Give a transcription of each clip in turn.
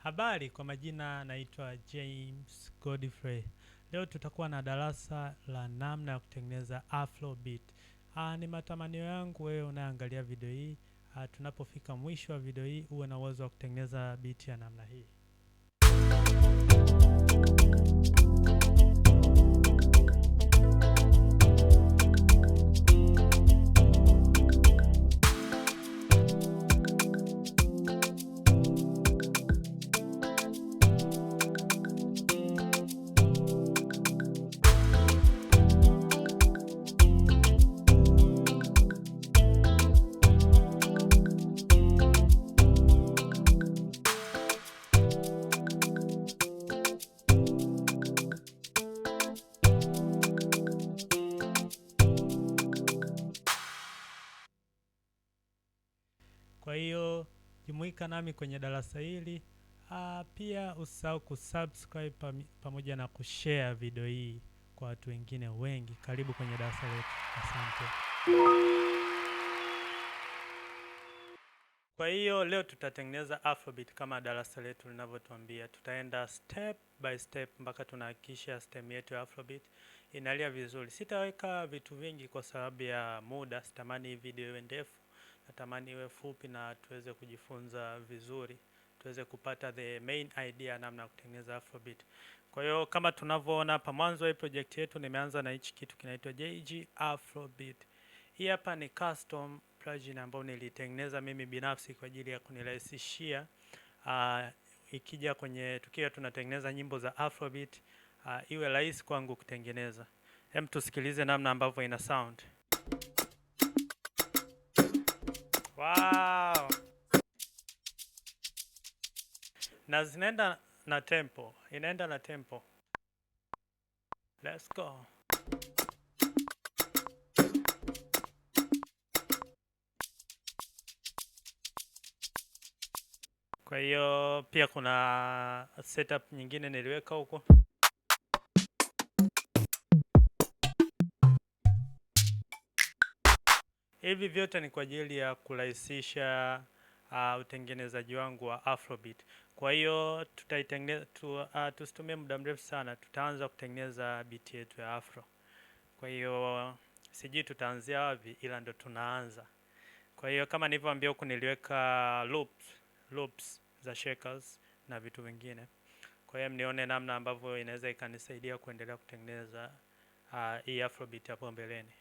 Habari, kwa majina naitwa James Godfrey. Leo tutakuwa na darasa la namna ya kutengeneza Afrobeat. Ni matamanio yangu wewe unaangalia video hii, tunapofika mwisho wa video hii uwe na uwezo wa kutengeneza beat ya namna hii. Kwa hiyo jumuika nami kwenye darasa hili. Pia usisahau kusubscribe pamoja na kushare video hii kwa watu wengine wengi. Karibu kwenye darasa letu. Asante. Kwa hiyo leo tutatengeneza Afrobeat kama darasa letu linavyotuambia. Tutaenda step by step mpaka tunahakikisha stem yetu ya Afrobeat inalia vizuri. Sitaweka vitu vingi kwa sababu ya muda, sitamani hii video iwe ndefu. Natamani iwe fupi na tuweze kujifunza vizuri, tuweze kupata the main idea namna ya kutengeneza Afrobeat. Kwa hiyo kama tunavyoona hapa mwanzo wa project yetu nimeanza na hichi kitu kinaitwa JG Afrobeat. Hii hapa ni custom plugin ambayo nilitengeneza mimi binafsi kwa ajili ya kunirahisishia ikija kwenye tukiwa tunatengeneza nyimbo za Afrobeat, iwe rahisi kwangu kutengeneza. Hem, tusikilize namna ambavyo ina sound. Wow. Na zinaenda na tempo, inaenda na tempo. Let's go. Kwa hiyo pia kuna setup nyingine niliweka huko. Hivi vyote ni kwa ajili ya kurahisisha utengenezaji wangu wa Afrobeat. Kwa hiyo tutaitengeneza tusitumie muda mrefu sana, tutaanza kutengeneza beat yetu ya Afro. Kwa hiyo sijui tutaanzia wapi, ila ndo tunaanza. Kwa hiyo kama nilivyoambia huku niliweka loops za shakers na vitu vingine. Kwa hiyo mnione namna ambavyo inaweza ikanisaidia kuendelea kutengeneza hii Afrobeat hapo mbeleni.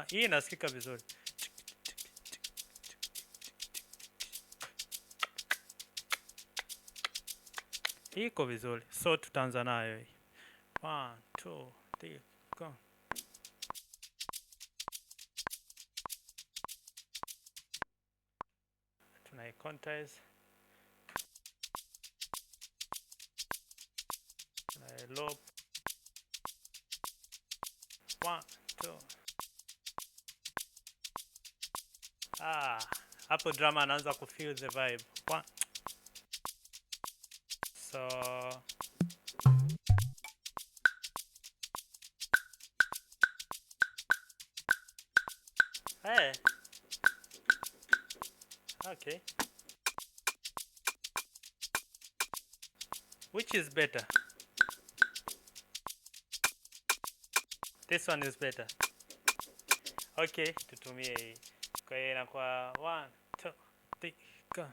Hii inasikika vizuri. Iko vizuri. So tutaanza nayo hii. 1 2 3 go. Tunai quantize. Tunai loop. 1 2. Hapo drama anaanza ku feel the vibe. 1. So hey. Okay. Which is better? This one is better. Okay, tutumie hii. Kwa hiyo inakuwa 1 2 3 go.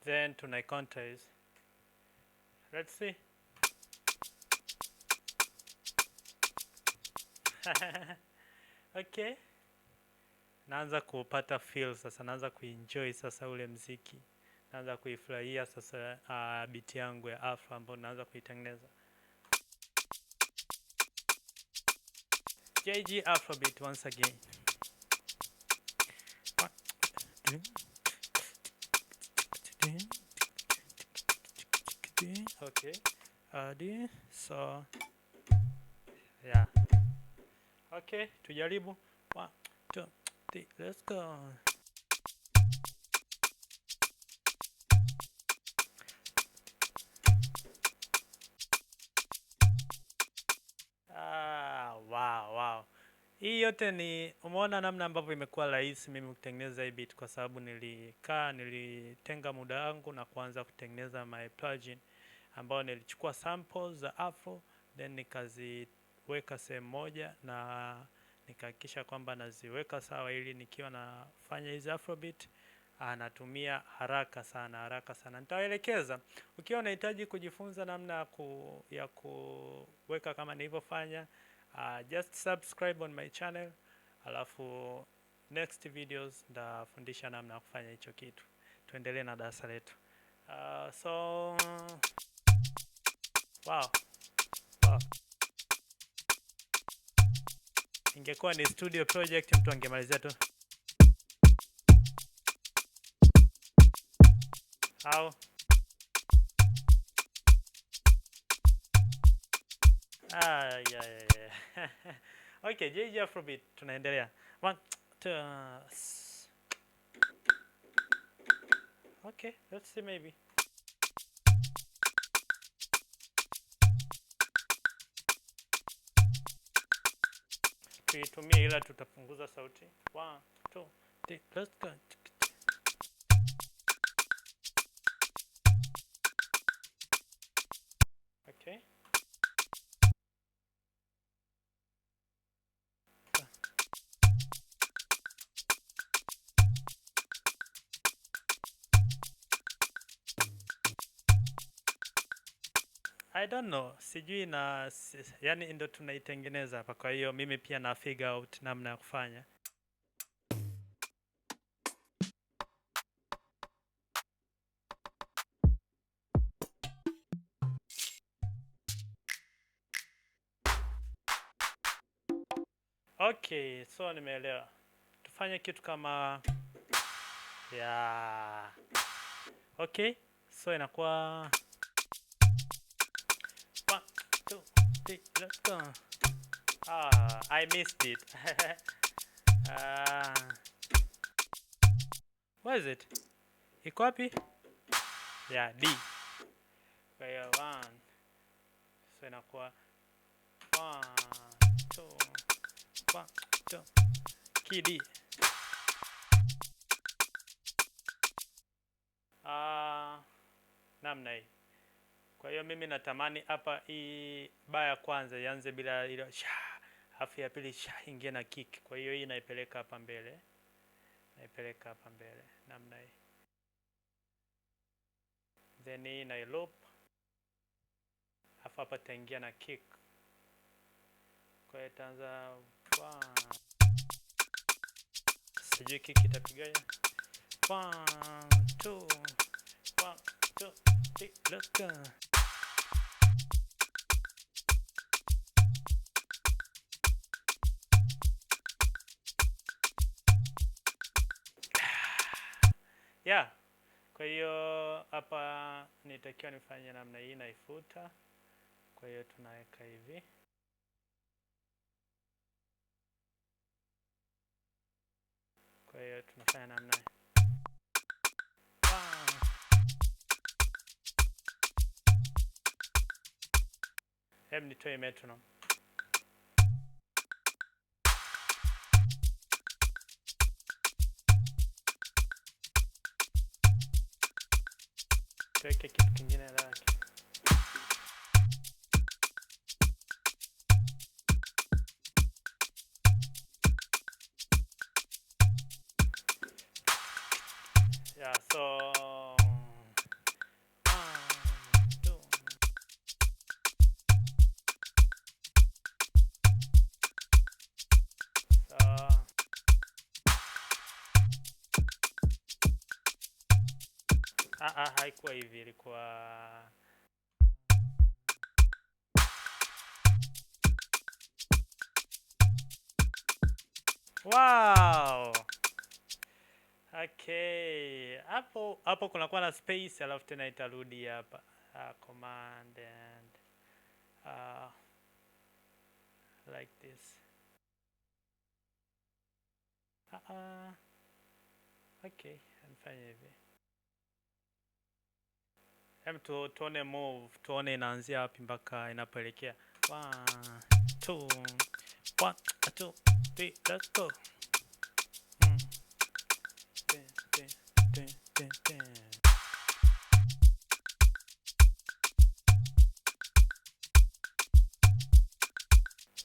Then tunaiquantize. Let's see. Okay. Naanza kupata feel sasa, naanza kuenjoy sasa ule mziki. Naanza kuifurahia sasa beat yangu ya Afro ambayo naanza kuitengeneza. JG Afrobeat once again. 1 2 3 Okay. So yeah. Okay, tujaribu. 1 2 3, let's go. Hii yote ni umeona namna ambavyo imekuwa rahisi mimi kutengeneza hii beat kwa sababu nilikaa, nilitenga muda wangu na kuanza kutengeneza my plugin ambayo nilichukua samples za afro then nikaziweka sehemu moja na nikahakikisha kwamba naziweka sawa ili nikiwa nafanya hizi afrobeat natumia haraka sana, haraka sana. Nitawaelekeza ukiwa unahitaji kujifunza namna ya kuweka kama nilivyofanya. Just subscribe on my channel, alafu next videos nitafundisha namna ya kufanya hicho kitu. Tuendelee na darasa letu. So wow. Wow. Ingekuwa ni studio project mtu angemalizia tu au yeah. Okay, JJ Afrobeat tunaendelea. 1 2. Okay, let's see maybe. Tuitumie ila tutapunguza sauti. 1 2 3, let's go. Okay. I don't know, sijui na yani ndo tunaitengeneza hapa, kwa hiyo mimi pia na figure out namna ya kufanya. Okay, so nimeelewa. Tufanye kitu kama yeah. Okay, so inakuwa 1 2 3, let's go. I missed it. What is it? Iko wapi? Yeah, D. Kwa hiyo 1. So inakuwa 1 2 1 2 key D. Namna hii. Kwa hiyo mimi natamani hapa hii baa ya kwanza ianze bila ile sha, afu ya pili sha ingie na kick. Kwa hiyo hii naipeleka hapa mbele. Naipeleka hapa mbele namna hii. Then hii na loop. Afu hapa taingia na kick. Kwa hiyo itaanza 1. Sijui kick itapigaje. 1 2 1 2 3, let's go. Yeah. Kwa hiyo hapa nitakiwa nifanye namna hii, naifuta. Kwa hiyo tunaweka hivi. Kwa hiyo tunafanya namna hii. Hebu nitoe metronome. Tuweke kitu kingine lake. Yeah, so 1 2. So haikuwa hivi, ilikuwa wow. Okay, hapo hapo kunakuwa na space alafu tena itarudi hapa. Command and like this. Okay, nifanye hivi. Hem, tuone move, tuone inaanzia wapi mpaka inapoelekea. 1 2 1 2 3, let's go. Ten, ten, ten, ten.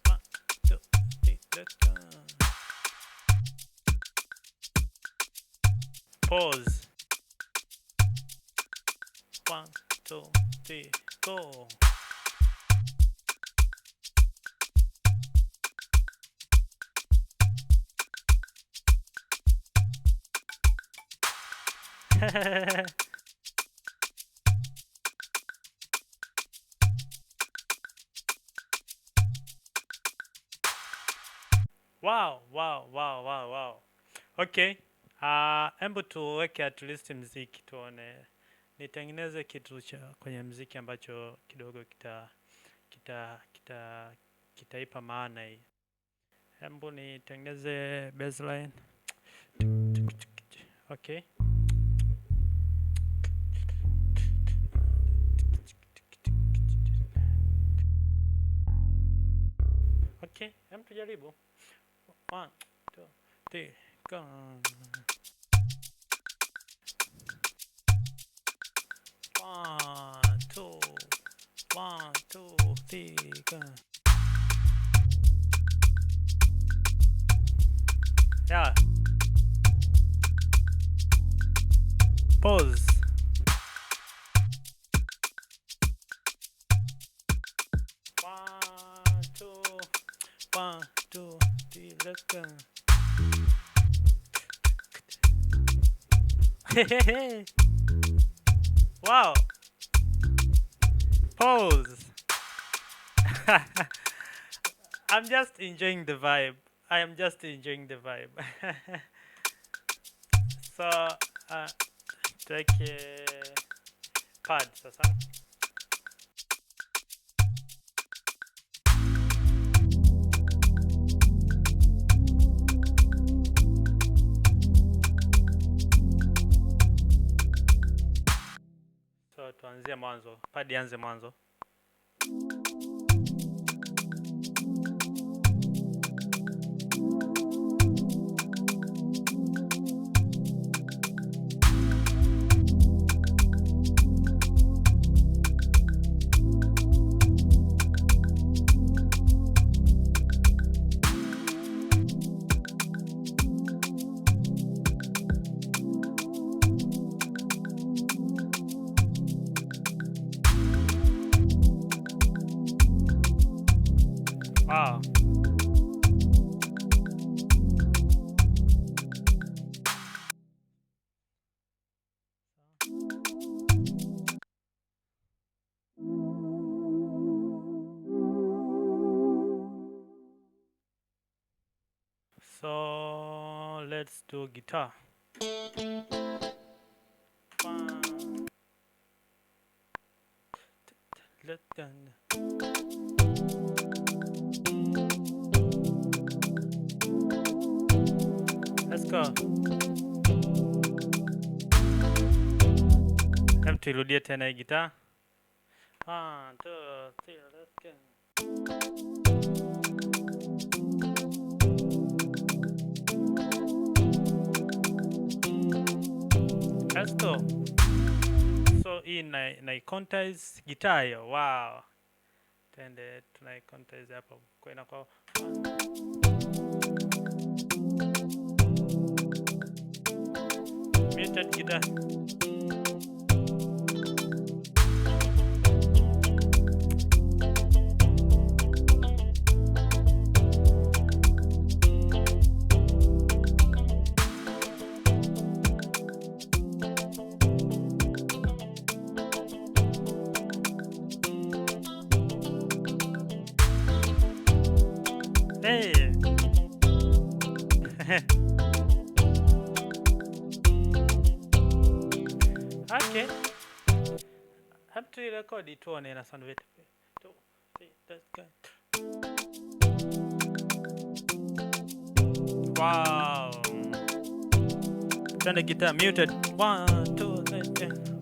1, 2, 3, let's go. Pause. 1, 2, 3, go. Wow, wow, wow, wow, wow. Okay. Hebu tuweke at least mziki tuone. Nitengeneze kitu cha kwenye mziki ambacho kidogo kitaipa maana hii. Hebu nitengeneze bassline. Okay. Okay, hebu tujaribu. 1, 2, 3, go. 1, 2, 1, 2, 3, go. Yeah. Pause. 1, 2, 1, 2, 3, let's go. Wow. Pause. I'm just enjoying the vibe. I am just enjoying the vibe. So, tuweke pad sasa. So tuanzie mwanzo, pad ianze mwanzo. Wow. So let's do guitar. 1, 2, let's go. Hebu tuirudie tena hii gitaa. 1, 2, 3, let's go. Let's go. So hii na quantize gitaa hiyo. Wow. Tende tunai quantize hapo. Kwa inakuwa muted guitar. Hey. Okay. Hebu tuirekodi tuone ina sound vipi. 2, 3, let's go. Wow. Turn the guitar muted. 1, 2, 3, 4.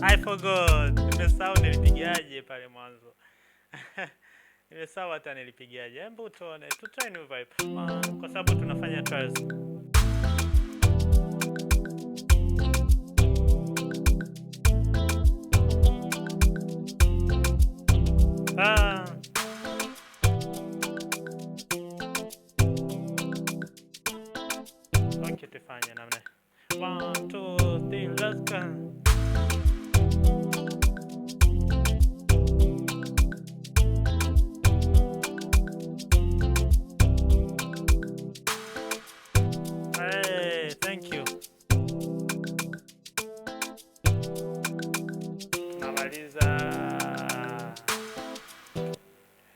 I forgot. Nimesahau nilipigaje pale mwanzo. Nimesahau hata nilipigaje. Hebu tuone, tu try new vibe. Kwa sababu tunafanya trials. Ah. Okay, tufanye namna. 1 2 3, let's go. Hey, thank you. Tunamaliza.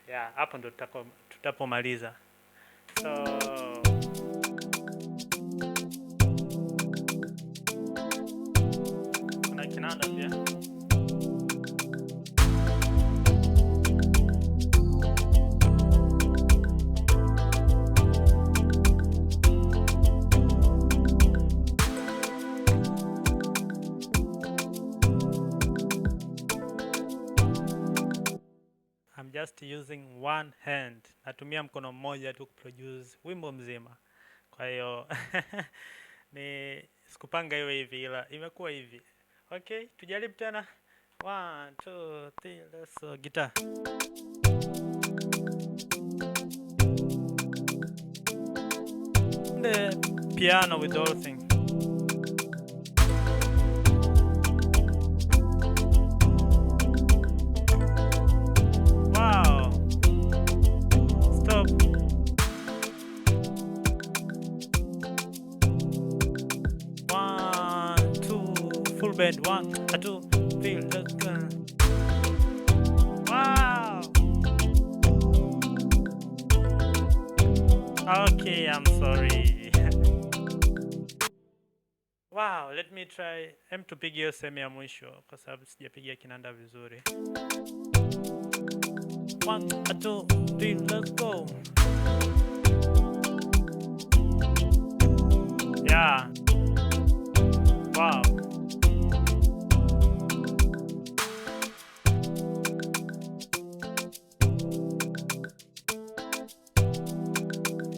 Yeah, hapo ndo tutapomaliza. So kuna kinanda pia. I'm just using one hand. Natumia mkono mmoja tu kuproduce wimbo mzima. Kwa hiyo ni sikupanga iwe hivi ila imekuwa hivi. Okay, tujaribu tena. 1 2 3, let's go. Guitar. The piano with the whole thing. Wow. Stop. 1 2, full bend. 1 2 3, let's go. Wow. Okay, I'm sorry. Wow, let me try. Hem, tupige hiyo sehemu ya mwisho kwa sababu sijapiga kinanda vizuri. 1 2 3, let's go. Yeah. Wow.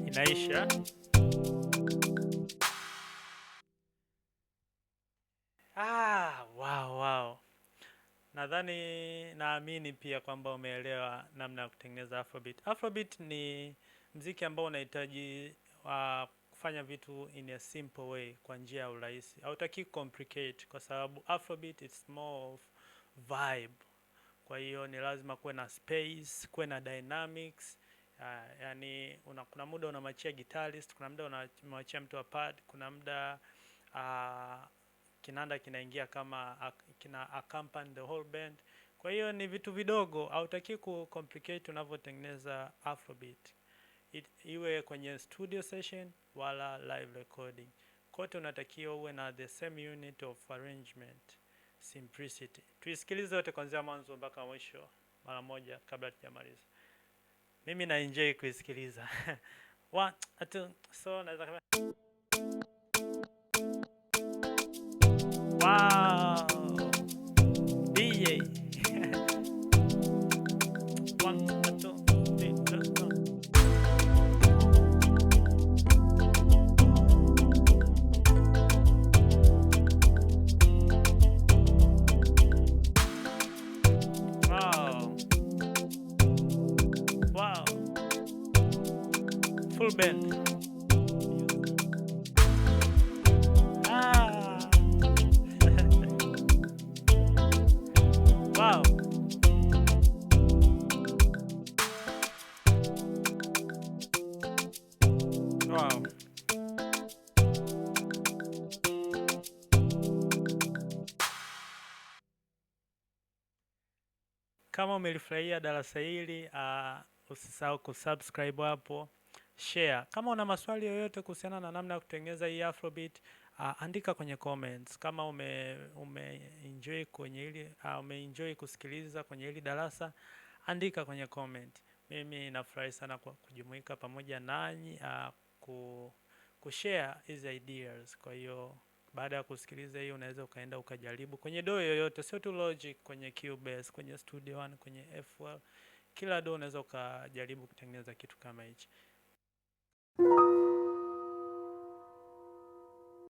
Inaisha. Ah, wow, wow. Nadhani, naamini pia kwamba umeelewa namna ya kutengeneza Afrobeat. Afrobeat ni mziki ambao unahitaji kufanya vitu in a simple way, kwa njia ya urahisi. Hautaki complicate kwa sababu Afrobeat it's more of vibe. Kwa hiyo ni lazima kuwe na space, kuwe na dynamics. Yani kuna muda unamwachia guitarist, kuna muda unamwachia mtu wa pad, kuna muda kinanda kinaingia kama kina accompany the whole band. Kwa hiyo ni vitu vidogo, hautaki ku complicate unavyotengeneza Afrobeat. Iwe kwenye studio session wala live recording. Kote unatakiwa uwe na the same unit of arrangement, simplicity. Tuisikilize yote kuanzia mwanzo mpaka mwisho mara moja kabla tujamaliza. Mimi na enjoy kuisikiliza. 1 2, so naweza kama wow. DJ. 1 2 3, let's go. Wow. Wow. Full band. Ah. Wow. Wow. Kama umelifurahia darasa hili, usisahau kusubscribe hapo, share. Kama una maswali yoyote kuhusiana na namna ya kutengeneza hii Afrobeat, andika kwenye comments. Kama umeenjoy kwenye hili, umeenjoy kusikiliza kwenye hili darasa, andika kwenye comment. Mimi nafurahi sana kwa kujumuika pamoja nanyi, kushare hizi ideas. Kwa hiyo Baada ya kusikiliza hiyo, unaweza ukaenda ukajaribu kwenye DAW yoyote, sio tu Logic, kwenye Cubase, kwenye Studio One, kwenye FL, kila DAW unaweza ukajaribu kutengeneza kitu kama hichi.